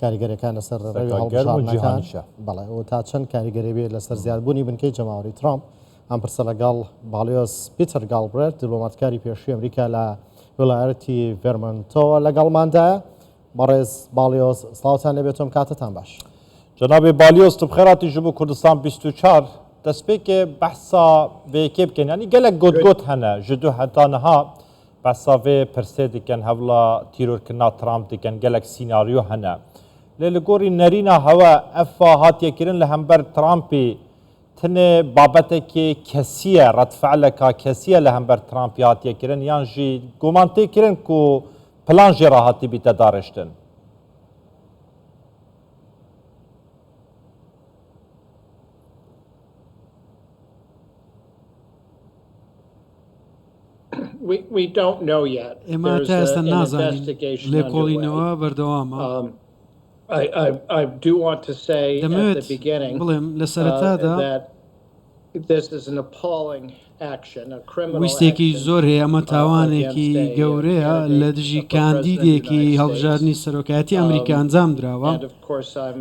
کاریگەریەکان لەسەر ڕێڕەوی هەڵبژاردنەکان بەڵێ و تا چەند کاریگەری بێت لەسەر زیادبوونی بنکەی جەماوەری ترامپ ئەم پرسە لەگەڵ باڵیۆز پیتەر گاڵبرێت دیپلۆماتکاری پێشووی ئەمریکا لە ویلایەتی ڤێرمۆنتەوە لەگەڵماندایە. بەڕێز باڵیۆز سڵاوتان لێبێت و کاتتان باش. جەنابی بالیۆز تو بخێراتی ji bo Kurdistan 24 destpêkê behsa vê yekê bikin yanî gelek gotgot hene ji du heta niha behsa vê pirsê dikin hewla tîrorkirina Trump dikin gelek sînaryo hene lê li gorî nerîna hewe ev hatiye kirin li hember Trumpî tenê babetekê kesî ye redfe'leka kesî ye li hember Trumpî hatiye kirin yan jî guman tê kirin ku plan jê re hatî te darêştin. ئێمە تا ئێستا نازانین، لێکۆڵینەوە بەردەوامە. دەمەوێت بڵێم لە سەرەتادا ویستێکی زۆر هەیە، ئەمە تاوانێکی گەورەیە لە دژی کاندیدێکی هەڵبژاردنی سەرۆکایەتی ئەمریکا ئەنجام دراوە.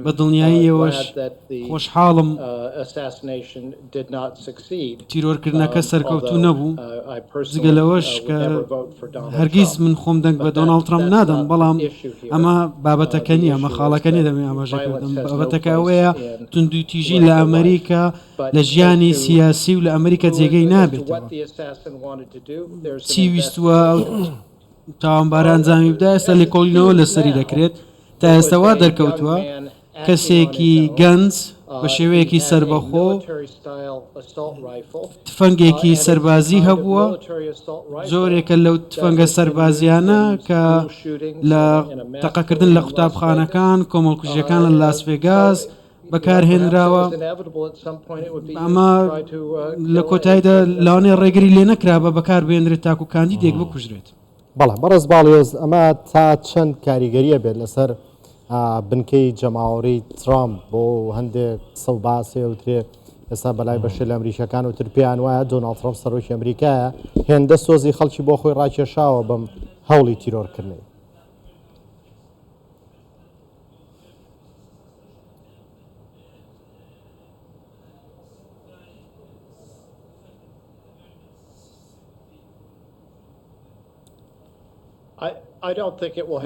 بە دڵنیاییەوەش خۆشحاڵم تیرۆرکردنەکە سەرکەوتوو نەبوو، جگە لەوەش کە هەرگیز من خۆم دەنگ بە دۆناڵد ترەمپ نادەم، بەڵام ئەمە بابەتەکە نییە، ئەمە خاڵەکە نییە دەمەوێت ئاماژەی پێ بدەم، بابەتەکە ئەوەیە توندوتیژی لە ئەمریکا لە ژیانی سیاسی و لە ئەمریکا جێگەی نابێتەوە. چی ویستووە ئەو تاوانبارە ئەنجامی بدا، ئێستا لێکۆڵینەوە لەسەری دەکرێت، تا ئێستا وا دەرکەوتووە کەسێکی گەنج بە شێوەیەکی سەربەخۆ تفەنگێکی سەربازی هەبووە، جۆرێکە لەو تفەنگە سەربازیانە کە لە تەقەکردن لە قوتابخانەکان، کۆمەڵکوژیەکان لە لاس ڤێگاس بەکارهێنراوە، ئەمە لە کۆتاییدا لەوانەیە ڕێگری لێ نەکرابا بەکاربهێنرێت تاکو کاندیدێک بکوژرێت. بەڵێ بەڕێز باڵیۆز ئەمە تا چەند کاریگەریە بێت لەسەر بنکەی جەماوەری ترامپ بۆ هەندێک قسە و باس هەیە وترێ ئێستا بەلای بەشێ لە ئەمریکیەکان وتر پێیان وایە دۆناڵد ترامپ سەرۆکی ئەمریکایە هێندە سۆزی خەڵکی بۆ خۆی ڕاکێشاوە بەم هەوڵی تیرۆرکردنەی.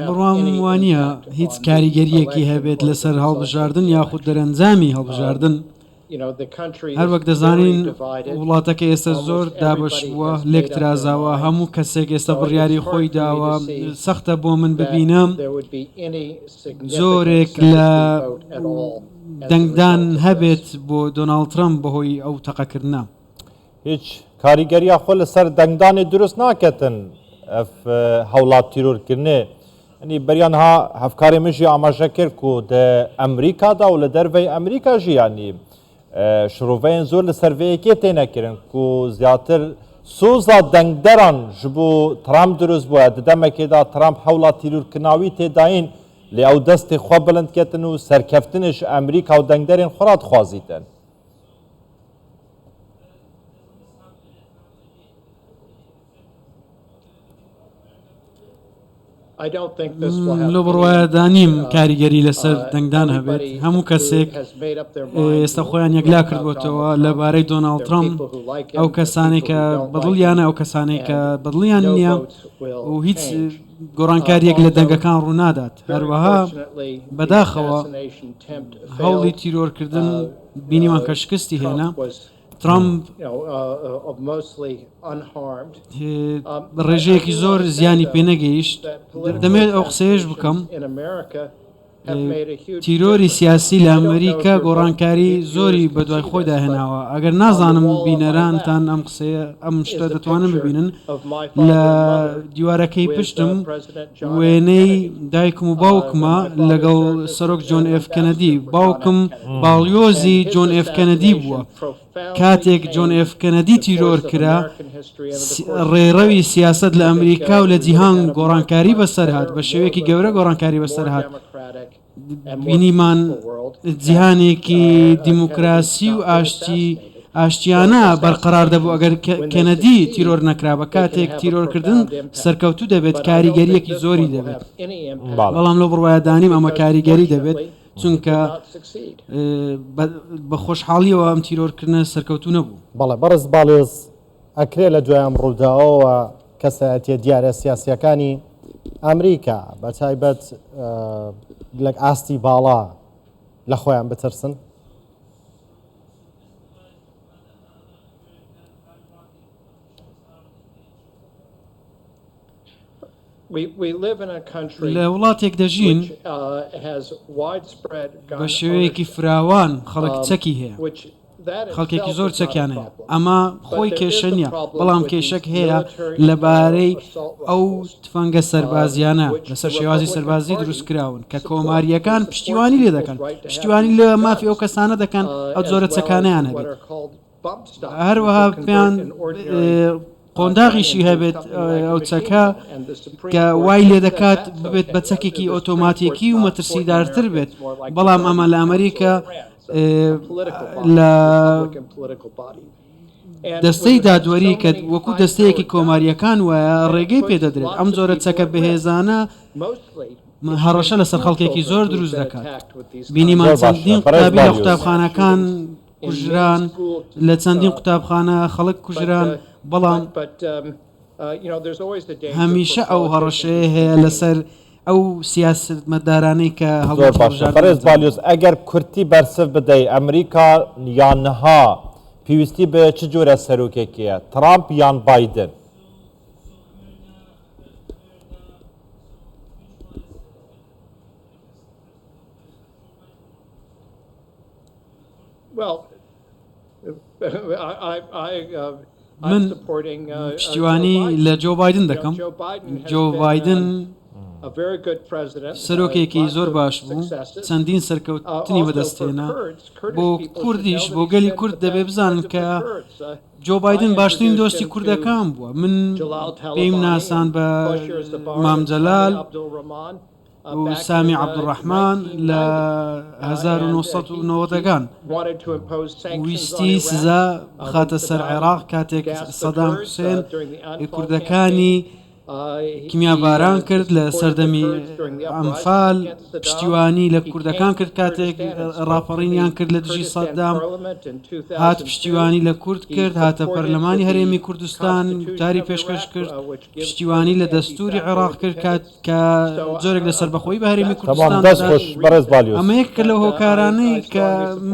بڕوام وانییە هیچ کاریگەرییەکی هەبێت لەسەر هەڵبژاردن یاخود دەرەنجامی هەڵبژاردن. هەروەک دەزانین وڵاتەکە ئێستا زۆر دابەش بووە، لێکترازاوە، هەموو کەسێک ئێستا بڕیاری خۆی داوە، سەختە بۆ من ببینم جۆرێک لە دەنگدان هەبێت بۆ دۆناڵد ترەمپ بەهۆی ئەو تەقەکردنە. هیچ کاریگەریا خۆ لەسەر دەنگدانێ دروست ناکەتن ئەف هەوڵا تیرۆرکردنێ ئەنی بەریان ها هەفکارێ من ژی ئاماژە کرد کو دە ئەمریکادا و لە دەرڤەی ئەمریکا ژی یانی شرۆڤەیەن زۆر لەسەر ڤێ یەکێ تێنە کرن کو زیاتر سۆزا دەنگدەران ji bo Trump دروست بووە di demekê da Trump hewla tîrorkirina tê dayîn lê ew destê xwe bilind ketin û serkeftinê ji Amerîka û dengderên xwe ra dixwazîtin. لەو بڕوایەدا نیم کاریگەری لەسەر دەنگدان هەبێت، هەموو کەسێک ئێستا خۆیان یەکلا کردووەتەوە لەبارەی دۆناڵد ترەمپ، ئەو کەسانەی کە بەدڵیانە، ئەو کەسانەی کە بەدڵیان نییە و هیچ گۆڕانکارییەک لە دەنگەکان ڕوونادات. هەروەها بەداخەوە هەوڵی تیرۆرکردن بینیمان کە شکستی هێنا. ترەمپ بە ڕێژەیەکی زۆر زیانی پێنەگەیشت. دەمەوێت ئەو قسەیەش بکەم تیرۆری سیاسی لە ئەمریکا گۆڕانکاری زۆری بەدوای خۆیدا هێناوە. ئەگەر نازانم بینەرانتان ئەم قسەیە ئەم شتە دەتوانن ببینن لە دیوارەکەی پشتم وێنەی دایکم و باوکمە لەگەڵ سەرۆک جۆن ئێف کەنەدی. باوکم باڵیۆزی جۆن ئێف کەنەدی بووە. کاتێک جۆن ئێف کەنەدی تیرۆر کرا، ڕێڕەوی سیاسەت لە ئەمریکا و لە جیهان گۆڕانکاری بەسەر هات، بە شێوەیەکی گەورە گۆڕانکاری بەسەر هات. بینیمان جیهانێکی دیموکراسی و ئاشتی. ئاشتیانە بەرقەرار دەبوو ئەگەر کەنەدی تیرۆر نەکرابا، کاتێک تیرۆرکردن سەرکەوتوو دەبێت کاریگەرییەکی زۆری دەبێت، بەڵام لەو بڕوایەدانیم ئەمە کاریگەری دەبێت، چونکە بە خۆشحاڵیەوە ئەم تیرۆرکردنە سەرکەوتوو نەبوو. بەڵێ بەڕێز باڵیۆز، ئەکرێ لە دوای ئەم ڕووداوەوە کەسایەتیە دیارە سیاسیەکانی ئەمریکا بە تایبەت لە ئاستی باڵا لە خۆیان بترسن؟ لە وڵاتێک دەژین بە شێوەیەکی فراوان خەڵک چەکی هەیە، خەڵکێکی زۆر چەکیان هەیە، ئەمە خۆی کێشە نییە، بەڵام کێشەک هەیە لەبارەی ئەو تفەنگە سەربازیانە لەسەر شێوازی سەربازی دروستکراون کە کۆمارییەکان پشتیوانی لێ دەکەن، پشتیوانی لە مافی ئەو کەسانە دەکەن ئەو جۆرە چەکانەیان هەبێت. هەروەها پێیان قۆنداغیشی هەبێت ئەو چەکە کە وای لێ دەکات ببێت بە چەکێکی ئۆتۆماتیکی و مەترسیدارتر بێت، بەڵام ئەمە لە ئەمریکا لە دەستەی دادوەری کە وەکو دەستەیەکی کۆمارییەکان وایە ڕێگەی پێدەدرێت ئەم جۆرە چەکە بەهێزانە هەڕەشە لەسەر خەڵکێکی زۆر دروست دەکات. بینیمان چەندین قوتابی لە قوتابخانەکان کوژران، لە چەندین قوتابخانە خەڵک کوژران، بەڵام هەمیشە ئەو هەڕەشەیە هەیە لەسەر ئەو سیاسەتمەدارانەی کە زۆر هەڵمەتی باشە هەڵبژاردن بەڕێز ئەنجام بالیۆز ئەگەر کورتی بەرسڤ بدەی ئەمریکا یا نها پێویستی بە چ جۆرە سەرۆکێکیە ترامپ یان بایدن؟ من پشتیوانی لە جۆ بایدن دەکەم. جۆ بایدن سەرۆکێکی زۆر باش بوو، چەندین سەرکەوتنی بەدەستهێنا. بۆ کوردیش، بۆ گەلی کورد دەبێ بزانن کە جۆ بایدن باشترین دۆستی کوردەکان بووە. من پێیم ناساند بە مام جەلال. و سامی عەبدولڕەحمان لە 1990 ەکان ویستی سزا بخاتە سەر عێراق کاتێک سەدام حوسێن کوردەکانی کیمیاباران کرد لە سەردەمی ئەنفال پشتیوانی لە کوردەکان کرد کاتێک ڕاپەڕینیان کرد لە دژی سەدام هات پشتیوانی لە کورد کرد هاتە پەرلەمانی هەرێمی کوردستان وتاری پێشکەش کرد پشتیوانی لە دەستوری عێراق کرد کات کە جۆرێک لە سەربەخۆیی بە هەرێمی تەمام کوردستان دەست دەدات. خۆش بەڕێز بالیۆز. ئەمە یەکێکە لەو هۆکارانەی کە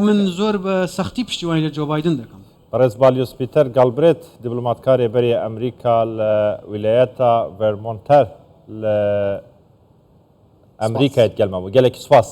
من زۆر بە سەختی پشتیوانی لە جۆ بایدن دەکەم. بەڕێز بالیۆز پیتەر گاڵبرێت دیبلۆماتکارێ بەرێ ئەمریکا لە ویلایەتا ڤێرمۆنتەر لە سپاس. ئەمریکایت گەلمە بوو. گەلێکی سپاس.